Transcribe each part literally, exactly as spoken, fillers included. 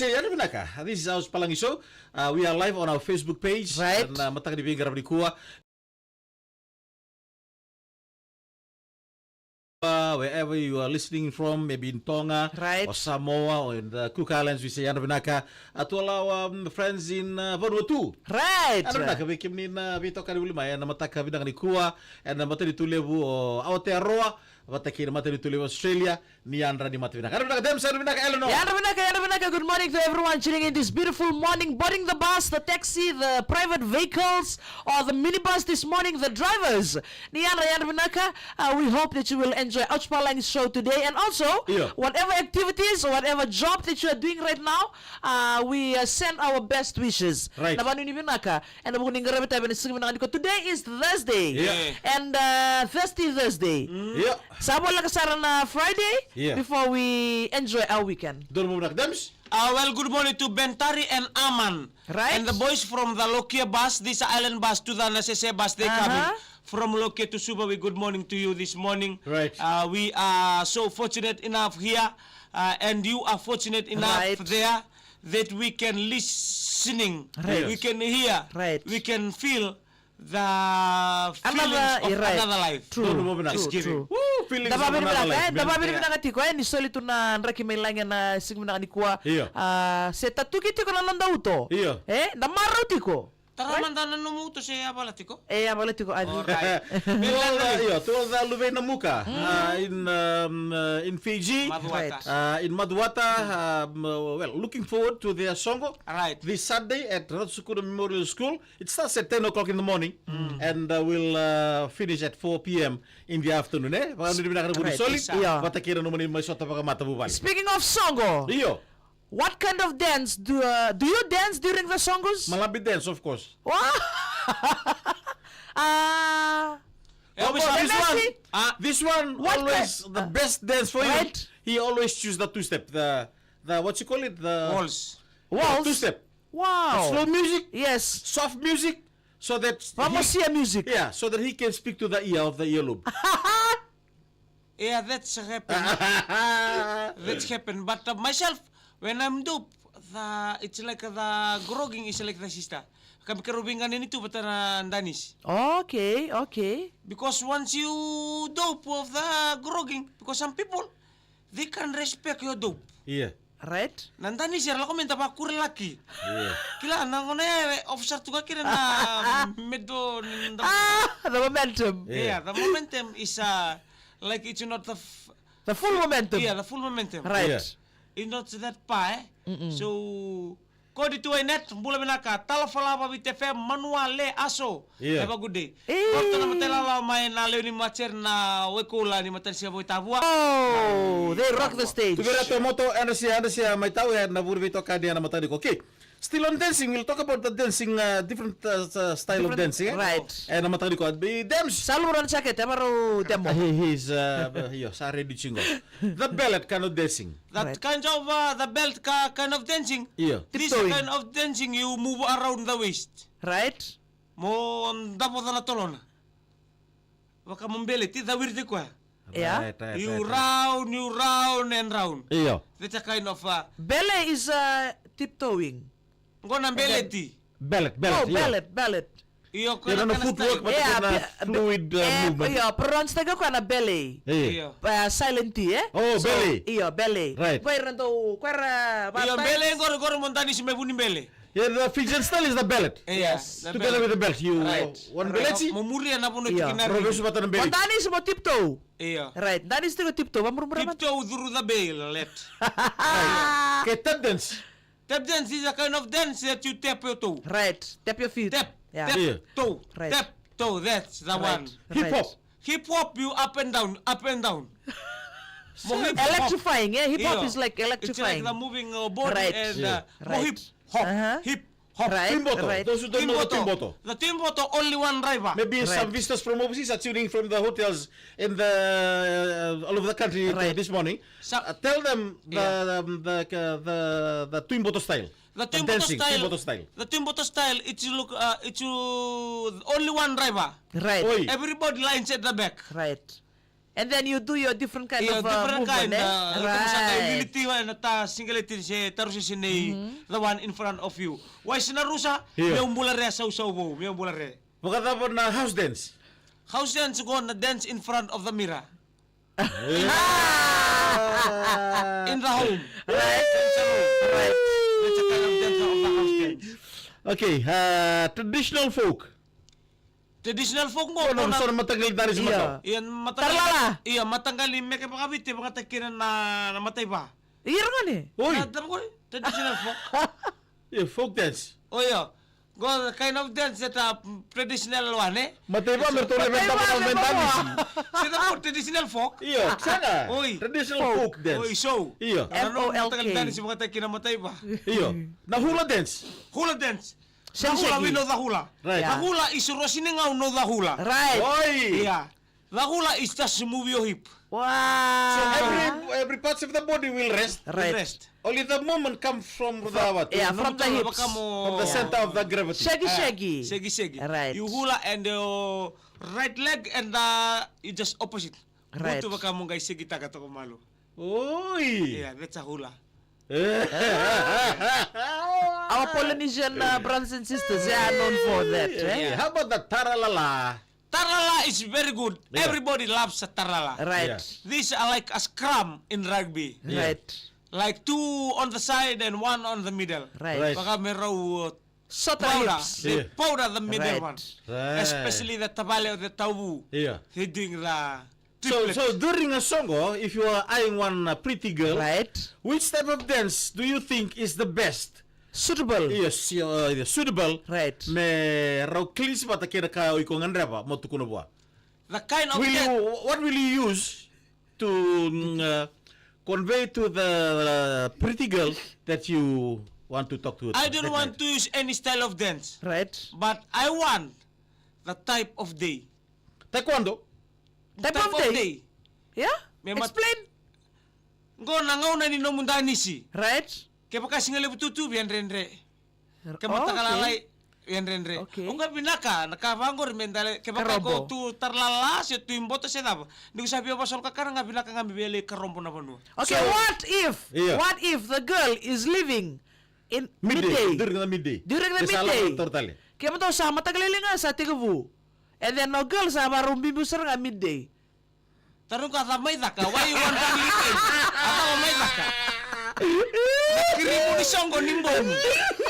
Hey, yadra vinaka. This is Ausi Palagi Show. Uh, we are live on our Facebook page. Right. And, uh, mataka ni veiqaravi nikua. Uh, wherever you are listening from, maybe in Tonga, right, or Samoa, or in the Cook Islands, we say yadra vinaka. Uh, to all our, um, friends in, uh, Vanuatu. Right. Yadra vinaka vei kemuni na veitokani voli mai ena mataka vinaka nikua, ena matanitu levu o Aotearoa, vata kei na matanitu levu Australia, ni yadra ni mata vinaka. Yadra vinaka, Dems, yadra vinaka, Eleanor. Yadra vinaka, yadra vinaka. Good morning to everyone tuning in this beautiful morning, boarding the bus, the taxi, the private vehicles, or the minibus this morning, the drivers. Ni yadra, yadra vinaka. Uh, we hope that you will enjoy Ausi Palagi show today. And also, yeah, whatever activities or whatever job that you are doing right now, uh, we, uh, send our best wishes. Right. Na vanu ni vinaka. Ena vuku ni qaravi tavi ena siga vinaka nikua. Today is Thursday. Yeah. And, uh, Thirsty Thursday. Mm. Yeah. Sa voleka sara na Friday, yeah, before we enjoy our weekend. Donu mo vinaka, Dems? Uh, well, good morning to Ben Tari and Aman. Right. And the boys from the Lokia bus, this island bus to the Nasese bus, they, uh-huh, coming. From Lokia to Suva, we good morning to you this morning. Right. Uh, we are so fortunate enough here, uh, and you are fortunate enough, right, there, that we can listening, right, we can hear, right, we can feel the feelings, another, of, right, another life. True, true, true. Thanksgiving. Woo, feelings of another life. Da vavinavinaka, eh, da vavinavinaka tiko, eh, ni soli tu na draki mai lagi ena siga vinaka nikua. Io. Ah, se tatuki tiko na noda uto. Io. Eh, da marau tiko. Tara mada na nomu uto se yavala tiko? E yavala tiko, Adi. All right. To all the, io, to all the Luvei Namuka, uh, in, um, uh, in Fiji. Macuata. Right. Uh, in Macuata, um, uh, well, looking forward to their soqo. Right. This Saturday at Ratu Sukuna Memorial School. It starts at ten o'clock in the morning and, uh, will, uh, finish at four p m in the afternoon, eh? Vakanuinui vinaka na vuli soli. Right. Io. Vata kei na nomuni mai sota vakamatavuvale. Speaking of soqo, io, what kind of dance do, uh, do you dance during the soqos? Malabi dance, of course. What? Ah. Eh, of course, this one, ah, this one always the best dance for you. Right? He always choose the two step, the, the, what you call it, the waltz. Waltz? Two step. Wow. Slow music. Yes. Soft music. So that he, vamos here music. Yeah, so that he can speak to the ear of the earlobe. Yeah, that's happen. That's happen. But, uh, myself, when I'm dope, the, it's like the grogging is like the sister. Kami keirau veiganeni tu vata na danis. Okay, okay. Because once you dope of the grogging, because some people, they can respect your dope. Yeah. Right. Na danis era lako mai da vakurelaki. Yeah. Kila na gona ya e officer tu ga kina na medo, na, ah, the momentum. Yeah, yeah, the momentum is, uh, like, it's not the f-, the full momentum. Yeah, the full momentum. Right. Yeah. It's not that pa, eh? Mm-mm. So, Kodi tu Wainet, bula vinaka, Tala Falava, Viti F M, Manuale, Aso. Io. Have a good day. E. Vata na matailalai mai na lewe ni mater na Waikula ni matanisiga Voitavua. Oh, they rock the stage. Tuvera Tomoto, Anasia, Anasia, mai tau e na vuri veitokani ena mataka nikua. Okay. Still on dancing, we'll talk about the dancing, uh, different, uh, s-, style of dancing, eh? Right. Ena mataka nikua. Be Dems. Sa lura na jacket, e marau demo. Uh, he, he's, uh, io, sa ready to go. The ballet kind of dancing. That kind of, uh, the belt ka-, kind of dancing. Io. This tiptoeing. Kind of dancing, you move around the waist. Right. Mo davo na tolona. Vaka mo beleti, the weird koya. Yeah. Right, right, you right, right. Round, you round and round. Io. That's a kind of, uh, ballet is, uh, tiptoeing. Qo na beleti. Ballet, ballet, io. Ballet, ballet. Io, ko na footwork, but na fluid, uh, movement. Io, pronounce taka ko na ballet. Io. Silent T, eh? Oh, ballet. Io, ballet. Right. Ko era dau, ko era, io, ballet, qori, qori mo danisi me vu ni ballet. Yeah, the Fijian style is the ballet. Yes. Together with the belt, you, right, one ballet. Mo muria na vuna tikina. Mo danisi mo tiptoe. Io. Right, danisi tiko tiptoe, va murmura. Tiptoe through the ballet. Right. Ke tap dance. Tap dance is a kind of dance that you tap your toe. Right. Tap your feet. Tap, yeah, tap, yeah, toe. Right. Tap, toe. That's the one. Right. Hip hop. Hip hop, you up and down, up and down. Mo hip hop. Electrifying, yeah? Hip hop is like electrifying. It's like the moving, uh, body, right, and, uh, mo hip hop. Hip hop. Right. Tuimboto. Right. Those who don't know the tuimboto. The tuimboto, only one driver. Maybe some visitors from overseas are tuning from the hotels in the, uh, all over the country, uh, this morning. So, uh, tell them the, um, the, uh, the, the tuimboto style. The tuimboto style. Tuimboto style. The tuimboto style, it's look, uh, it's, uh, only one driver. Right. Oi. Everybody lines at the back. Right. And then you do your different kind Io, of uh, different movement, kind, eh? Uh, right. Sa kai liliti wa na ta singaleti se tarusi sinei, the one in front of you. Wai sina rusa, Io. Meu bula re sau sau vou, meu bula re. Vakacava na house dance? House dance go na dance in front of the mirror. In the home. Right. That's a kind of dance of the house dance. Okay, uh, traditional folk. Traditional folk go, go na, so na mataqali danisi matau. Ia, mataqali. Ia, mataqali meke vakaviti, vakatakina na, na mataiva. Ia, ragone. Oi. Na, tava kore, traditional folk. Ia, folk dance. O ia. Go the kind of dance that a traditional one, eh? Mataiva, me tore me tava na danisi. Se tava traditional folk. Ia, saga. Oi. Traditional folk dance. Oi, so. Ia. Na no mataqali danisi vakatakina mataiva. Ia. Na hula dance. Hula dance. The hula, we know the hula. Right. The hula is rosini ngau know the hula. Right. Oi. Yeah. The hula is just move your hip. Wow. So every, every parts of the body will rest. Right. Rest. Only the movement come from the what? Yeah, from the hips. From the center of the gravity. Shaggy, shaggy. Shaggy, shaggy. Right. You hula and your right leg and uh, you just opposite. Right. Butu vaka mo qai segitaka toka malu. Oi. Yeah, that's a hula. Our Polynesian uh, brothers and sisters, they are known for that. Eh? Yeah. How about the taralala? Taralala is very good. Yeah. Everybody loves a taralala. Right. Yeah. These are like a scrum in rugby. Yeah. Right. Like two on the side and one on the middle. Right. Right. Vaka me rau, uh, Sota powder. Hips. They powder the middle one. Right. Especially the tavale or the tauvu. Yeah. They doing the So, triplets. So during a soqo, if you are eyeing one uh, pretty girl, right, which type of dance do you think is the best? Suitable. Yes, uh, suitable. Right. Me rau clean vata kei na ka o iko gadreva mo tukuna vua. The kind of dance. Will you, what will you use to mm, uh, convey to the uh, pretty girl that you want to talk to? I don't want to use any style of dance. Right. But I want the type of day. Taekwondo. Type of day. Yeah? Explain. Qo na gauna ni nomu danisi. Right. Kevaka siga levu tutu via dredre. Ke mataka lalai via dredre. Okay. O ka vinaka na ka vaqori me dale kevaka ko tu taralala se tu i bota se cava. Ni ko sa via vasolo kakana ga vinaka ga me via lai karobo na vanua. Okay, what if, what if the girl is living in midday. During the midday. During the midday. Ke matou sa mataka lailai ga sa tekivu. And then no girl sa varau bibi sara ga midday. Taruga a cava mai caka, why you want to leave me? A cava mai caka. Na kirimu ni soqo ni bomu.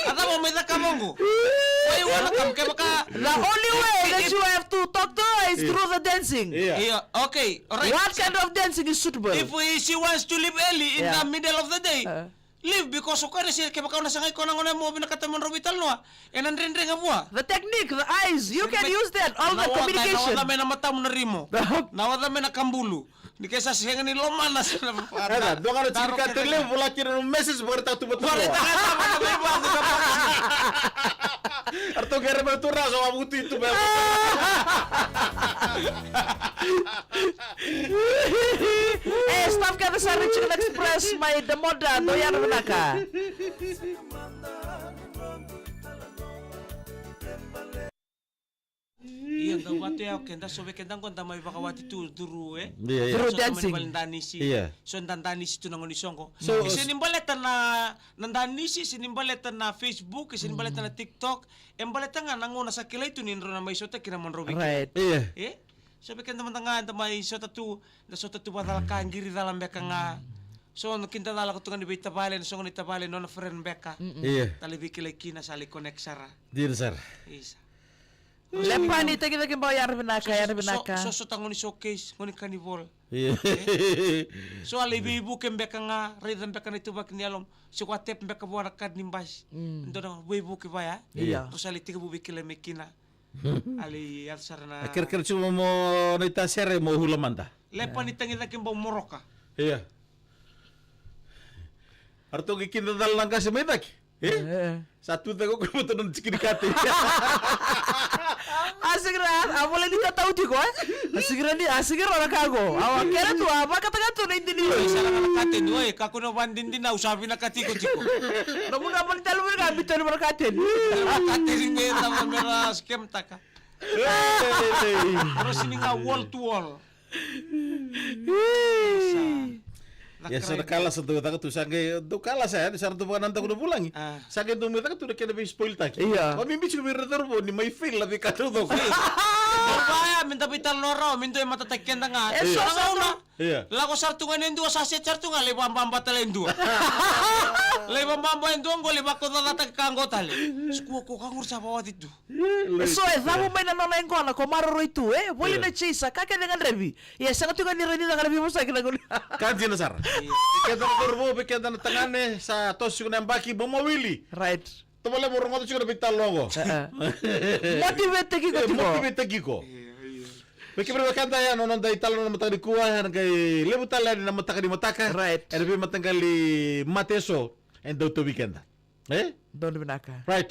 A cava mai caka moqo. Why you wanna come kevaka. The only way that you have to talk to her is through the dancing. Yeah. Yeah, okay, all right. What kind of dancing is suitable? If we, she wants to leave early in the middle of the day, leave, because o koya na sere kevaka o na sagai koya na gone mo vinakata mo drau veitalanoa, ena dredre ga vua. The technique, the eyes, you can use that, all the communication. Na waca mai na matamu na rimo. Na waca mai na kabulu. Ni ke sa sega ni lomana sa na vavata. Eda, dua ga na tiki ni kateni levu, vola kina na message, vakarataka tu vata. Vakarataka tu vata. Aratou qai raica tu na so a vutu i tu mai. E, staff kece sa ri Chicken Express mai Damoda, dou yadra vinaka. Ia, da vatu ya, okay, da so vei keda qo da mai vakawati tu, through, e? Through dancing. Vale danisi. Ia. So da danisi tu na gone ni soqo. So, e sega ni baleta na, na danisi, e sega ni baleta na Facebook, e sega ni baleta na TikTok. E baleta ga na gauna sa kilai tu ni drau na mai sota kina mo drau vei keda. Right. Ia. E? So vei keda mada ga da mai sota tu, da sota tu vakacalaka, qiri cala beka ga. So na kidacala ko tu ga ni veitavale, na soqo ni tavale, nona friend beka. Ia. Da lai veikilai kina sa lai connect sara. Dina sara. Isa. Lepani, tagicaki bau, yadra vinaka, yadra vinaka. So, so, so ta gone ni showcase, gone ni carnival. Ia. So a lai veivuke beka ga, raica beka na ituvaki ni yalom. Se ko a tep beka vua na kad ni basi. Dua na veivuke vaya. Ia. Ko sa lai tekivu veikilai mai kina. A lai yaco sara na. A kerekere tiko mo na ita sere mo hula mada. Lepani, tagicaki bau, moroka. Ia. Aratou qai kidacala na qase mai cake. E? Sa tu cake o koya vata na tiki ni kateni. A sega ni, a vola ni tatau tiko, e? A sega ni, a sega ni na ka qo. A kere tu, a vakataka tu na idini. Oi, sa na ka na kateni, oi, kakua ni o vadinadina, au sa vinaka tiko tiko. Nomu na mani tale vei ka biuta ni vara kateni. Tale vara kateni me cava me ra scam taka. Ei, ei, ei. Ro sini ga wall to wall. Ia sa na kala sa dau caka tu sa qai dau kala sa yani sa ra dau vakananadaku na vulagi. Ah. Sa qai dau mai caka tu na kena vei spoil taki. Ia. Ko mi bici ko vei rau cauravou ni mai fail na veika taucoko. Dau vaya me da veitalanoa rawa me dua e matataki keda ga. E so sa gauna. Ia. Lako sara tu ga ni dua sa set sara tu ga lai vababa tale e dua. Lai vababa e dua qo lai vakaucacataki ka qo tale. Skua ko ka qori sa vawati tu. E so e cavu mai na nona e gona ko maroroi tu e voli na chisa ka kece gadrevi. Ia sega tu ga ni rai ni caka na veivosaki na gona. Ka dina sara. Keda na cauravou vei keda na tagane sa toso tiko na yabaki bau mawili. Right. Tavale mo rogoca tiko na veitalanoa oqo. Motivate tiko tiko. Motivate tiko. Vei kemuni vei keda ya na noda italanoa na mataka ni kua ena qai levu tale yani na mataka ni mataka. Right. Ena veimataqali mate eso e dau tauvi keda. E? Donu vinaka. Right.